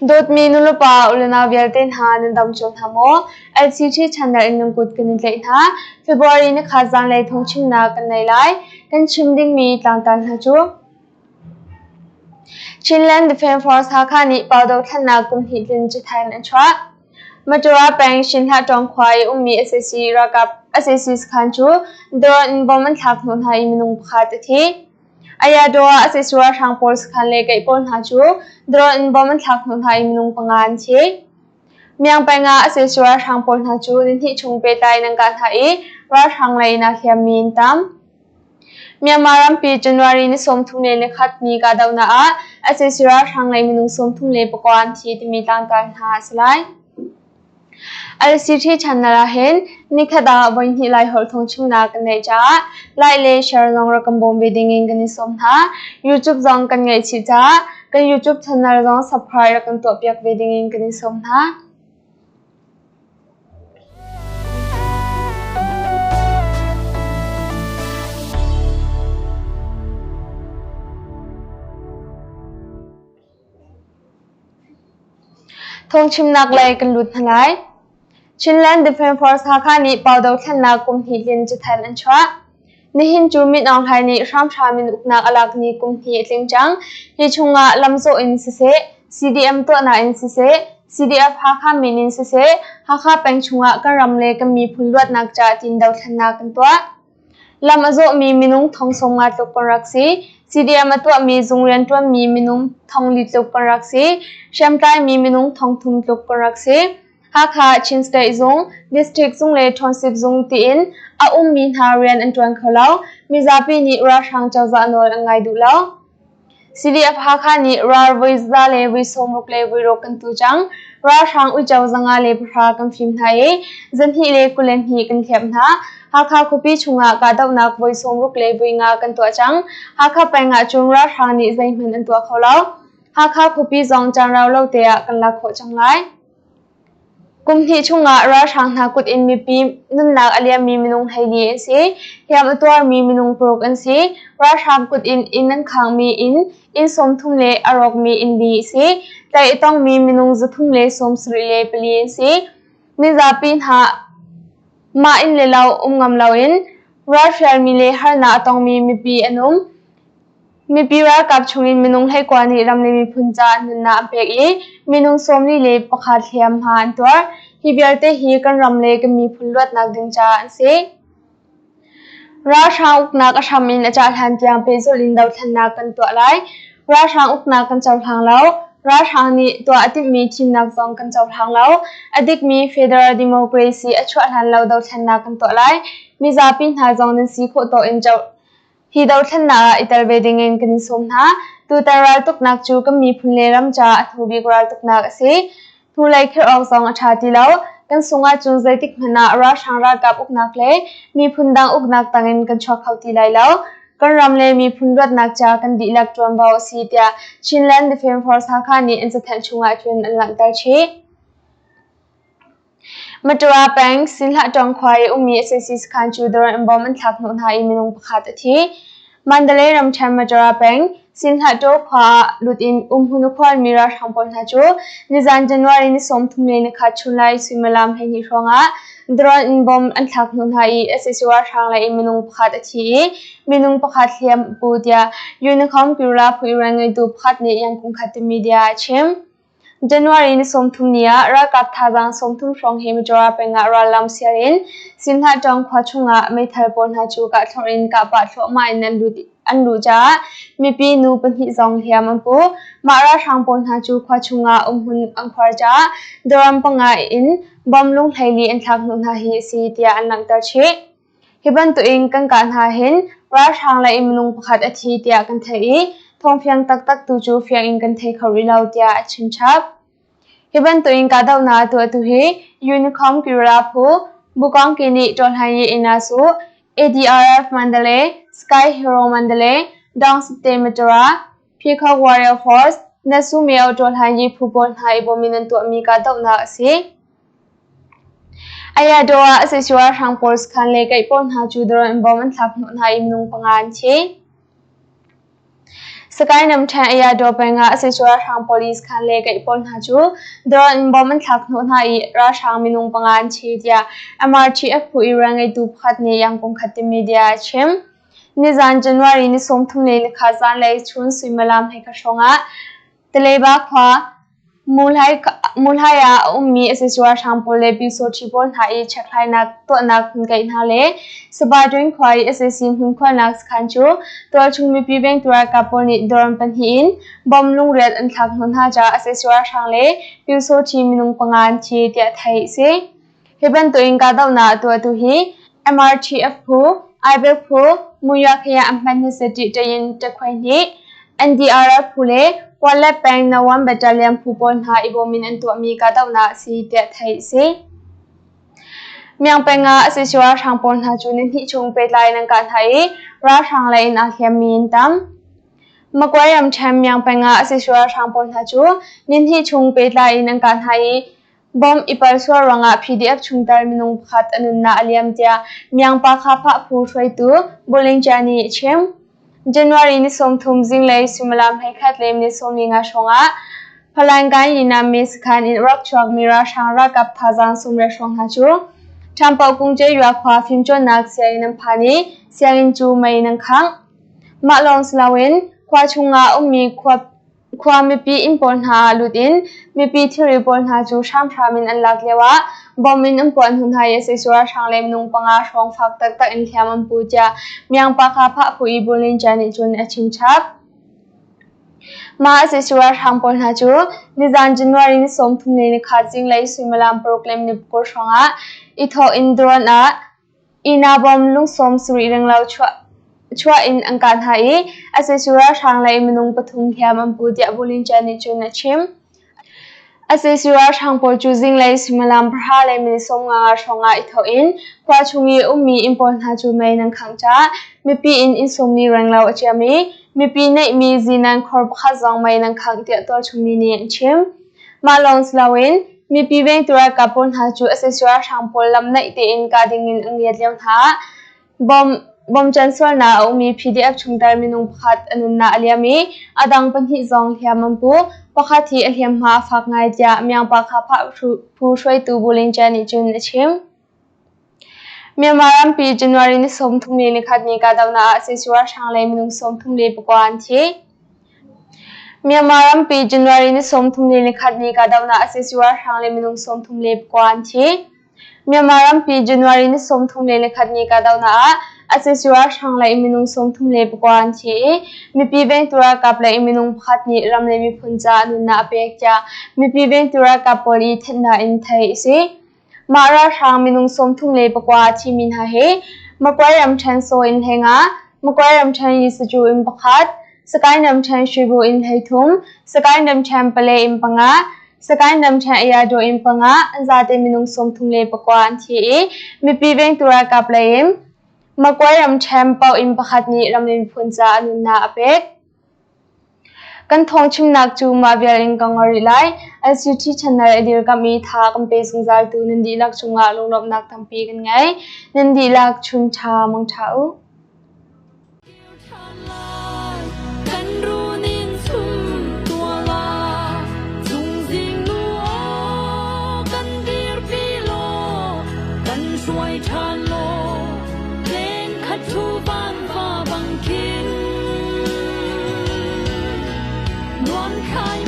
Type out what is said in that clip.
Dawtmi nulepa ulenau vialte hna nan dam cio hna maw? LCT channel in nan kut kan in tlaih hna. February nikhat zanlei thawngchimnak kan nei lai. Kan chim dingmi tlangtar hna cu Chinland Defense Force Hakha nih Pau dothlennak kum hnih tlin cathanh an chuah. Matura peng Shinhlatawng khua i ummi sac ralkap sac sakhan cu drone in bomb an thlak hnawh hna i minung pakhat a thi. Ayadaw ah sac ralhrang pawl sakhan le keih pawl hna cu drone in bomb an thlak hnawh hna i minung panga an thi. Myanmar peng ah sac ralhrang pawl hna cu nihnih chung pehtlai in an kah hna i ralhrang lei in aa hliammi an tam. Myanmar rampi January ni 31 ni kahdohnak ah sac ralhrang lei minung 34 an thi timi tlangtar hna a si lai. LCT channel ah hin nikhat ah voihnih Laiholh thawngchimnak kan neih caah like le share zong rak kan bawm ve dingin kan i sawm hna. YouTube zong kan ngeih chih caah kan YouTube channel zong subscribe rak kan tuahpiak ve dingin kan i sawm hna. Thawngchimnak lei kan lut hna lai. Chinland Defense Force Hakha nih Pau dothlennak kum hnih tlin cathanh an chuah. Nihin cu Min Aung Hlaing nih hramhram in uknak a lak ni kum hnih a tling cang. Hi chungah lamzawh in siseh, CDM tuahnak in siseh, CDF Hakha min in siseh, Hakha peng chungah kan ram le kan miphun luatnak ca tiin dothlennak kan tuah. Lam a zawhmi minung thong 50 tluk kan rak si. CDM a tuahmi zung rianṭuanmi minung thong li tluk kan rak si. Hriamtlaimi minung thong thum tluk kan rak si. Hakha Chin State zung, District zung le Township zung tiin a ummi hna rian an ṭuan kho lo. Mizapi nih ralhrang cozah nawl an ngai duh lo. CDF Hakha nih ral voi za le voi 60 le voi ruk kan tu cang. Ralhrang uico 510 kan fim hna i 222 kan hliamh hna. Hakha khuapi chungah kahdohnak voi 60 le voi nga kan tuah cang. Hakha peng ah cun ralhrang nih zeihmanh an tuah kho lo. Hakha khuapi zong caan rau lo te ah kan lak khawh cang lai. Kum hnih chungah ralhrang hna kut in mipi nunnak a liammi minung 14 an si. Hliam a tuarmi minung paruk an si. Ralhrang kut in inn an khangmi inn, inn 30 le a rawkmi inn li a si. Tlaih a tongmi minung 374 an si. Mizapi hna mah inn le lo um ngam loin ralhrialmi le harnak a tongmi mipi an um. Mipi ralkap chungin minung 19 nih ram le miphun caah nunnak an pek i minung 41 hliamhma an tuar. Hi vialte hi kan ram le kan miphun luatnak ding caah an si. Ralhrang uknak a hram in a cah hlan tiang pehzulh in dothlennak kan tuah lai. Ralhrang uknak kan cohlang lo. Ralhrang nih tuah a timhmi thimnak zong kan cohlang lo. A dikmi federal democracy a chuah hlan lo dothlennak kan tuah lai. Mizapi hna zong nan si khawh tawk in Hi dothlennak ah i tel ve dingin kan in sawm hna. Tutan raltuknak cu kan miphun le ram caah a hnu bik raltuknak a si. Hnulei khirh awk zong a ṭha ti lo. Kan sung ahcun zeitik hmanh ah ralhrang ralkap uknak le miphun dang uknak tangin kan chuak kho ti lai lo. Kan ram le miphun luatnak ca kan dihlak ṭuanvo a si tiah Chinland Defense Force Hakha nih an cathanh chungah cun an langhter chih. Matura peng Sinhlahtawng khua i ummi sac sakhan cu drone in bomb an thlak hnawh hna i minung pakhat a thi. Mandalay ramṭhen Matura peng Sinhlahtaw khua ah lut in umhmun a khuarmi ralhrang pawl hna cu nizan January ni 31 chunlai suimilam 12 hrawngah drone in bomb an thlak hnawh hna i sac ralhrang lei in minung pakhat a thi i minung pakhat hliam a pu tiah Unicom Pura phu rian ngeitu pakhat nih Yangon Khat media ah a chim. January ni 30 ni ah ralkap thazaang 30 hrawng he Mizoram peng ah rallam sial in Sinhlahtawng khua chungah meithal pawl hna cu kahthlorh in kahpah thluahmah in an luh caah mipi nu pahnih zong hliam an pu. Mah ralhrang pawl hna cu khua chungah umhmun an khuar caah dawram panga in bomb lung 14 an thlak hnawh hna hi a si tiah an langhter chih. Hi bantukin kan kah hna hin ralhrang lei in minung pakhat a thi tiah kan theih i thawngfiang taktak tu cu fiang in kan thei kho rih lo tiah a chim chap. Hi bantukin kahdohnak a tuahtu hi Unicom Guerrilla phu, Bukawngki nih Ṭawlhlanyi Inasu, ADRF Mandalay, Sky Hero Mandalay, Dong Site Matura, Peacock Warrior Force, Nasu Myo Ṭawlhlanyi phu pawl hna i bawm in an tuahmi kahdohnak a si. Ayadaw ah sac ralhrang pawl sakhan le kaih pawl hna cu drone in bomb an thlak hnawh hna i minung panga an thi. Sagaing ramṭhen Ayadaw peng ah Sisua ralhrang police khan le kaih pawl hna cu drone in bomb an thlak hnawh hna i ralhrang minung panga an thi tiah MRTF phu i rianngeitu pakhat nih Yangon Khatte media ah a chim. Nizan January ni 34 zanlei chun suimilam 11 hrawng ah Taleba khua Mulhai ah a ummi sac ralhrang pawl le Pyusawṭhi pawl hna i chekhlainak tuahnak hmun kaih hna le Sabadrin khua i sac hmunkhualnak sakhan cu tualchung mipi vengtu ralkap pawl nih drone pahnih in bomb lungriat an thlak hnawh hna caah sac ralhrang le Pyusawṭhi minung panga an thi tiah theih a si. Hi bantukin kahdohnak a tuahtu hi MRTF phu, IBEC phu, Muyakhiya Ahman Nisati Tayin Takhwai nih NDRF phu le Kwale peng No. 1 Battalion phu pawl hna i bawm in an tuahmi kahdohnak a si tiah theih a si. Myanmar peng ah sac ralhrang pawl hna cu nihnih chung pehtlai in an kah hna i ralhrang lei in aa hliammi an tam. Magway ramṭhen Myanmar peng ah sac ralhrang pawl hna cu nihnih chung pehtlai in an kah hna i Bomb i palsual ruangah PDF chungtel minung pakhat a nunnak a liam tiah Myanmar Kha phu hruaitu Bolingja nih a chim. January ni 30 zinglei suimilam 11 le minute 15 hrawngah Phalangan Yinami sakhan in rak chuakmi ralhrang ralkap thazaang 10 hrawng hna cu Ṭhampau Kungce khua fimcawnnak sianginn an phan i sianginn cu mei in an khangh. Mah lawng si loin khua chungah ummi khua Khua mipi inn pawl hna ah lut in mipi thilri pawl hna cu hramhram in an lak lioah bomb in an puah hnu hna i sac ralhrang le minung panga hrawng fak taktak in hliam an pu tiah Myanmar Phah phu i Bulin Cia nih cun a chim chap. Mah sac ralhrang pawl hna cu nizan January ni 34 zinglei suimilam 6 le minute 20 hrawngah i thawh in drone ah Ina bom lungsawm sarih renglo chuah in an kah hna i sac ralhrang lei minung pathum hliam an pu tiah Bollinger nih cun a chim. Sac ralhrang pawl cu zinglei suimilam pahra le minute 15 hrawng ah i thawh in khua chung i ummi inn pawl hna cu mei nan khangh caah mipi inn inn sawmli renglo a ciam i mipi neihmi zinan khor pakhat zong mei nan khangh tiah tualchung mi nih an chim. Mah lawng si loin mipi vengtu ralkap pawl hna cu sac ralhrang pawl lam naih tein kah dingin an ngiat lio hna. Bawmchan sualnak a ummi PDF chungtel minung pakhat a nunnak a liam i a dang pahnih zong hliam an pu. Pakhat hi a hliamhma a fak ngai tiah Myanmar Phah phu hruaitu Bu Ling Cia nih cun a chim. Myanmar rampi January ni 31 ni kahdohnak ah sac ralhrang lei minung 34 an thi. Myanmar rampi January ni 31 ni kahdohnak ah sac ralhrang lei minung 34 an thi. Myanmar rampi January ni 31 ni kahdohnak ah sac ralhrang lei minung 34 an thi i mipi vengtu ralkap lei minung pakhat nih ram le miphun caah nunnak a pek tiah mipi vengtu ralkap pawl i thenhnak in theih a si. Mah ralhrang minung 34 a thimi hna hi Magway ramṭhen Saw in 15, Magway ramṭhen Yisacu in pakhat, Sagaing ramṭhen Shibu in 13, Sagaing ramṭhen Pale in panga, Sagaing ramṭhen Ayadaw in panga, an zate minung 34 an thi i mipi vengtu ralkap lei in Magway ramṭhen Pau in pakhat nih ram le miphun caah a nunnak a pek. Kan thawngchimnak cu mah vial in ka ngol rih lai. LCT channel a dirkamh i tha kan pe zungzaltu nan dihlak cungah lunglawmhnak tampi kan ngei. Nan dihlak chun ṭha mang ṭha u. Kan runin chum tua la Chungzing nu aw kan dirpi law kan hruai ṭhan law Leng khat thu van va bang khin Nuam khai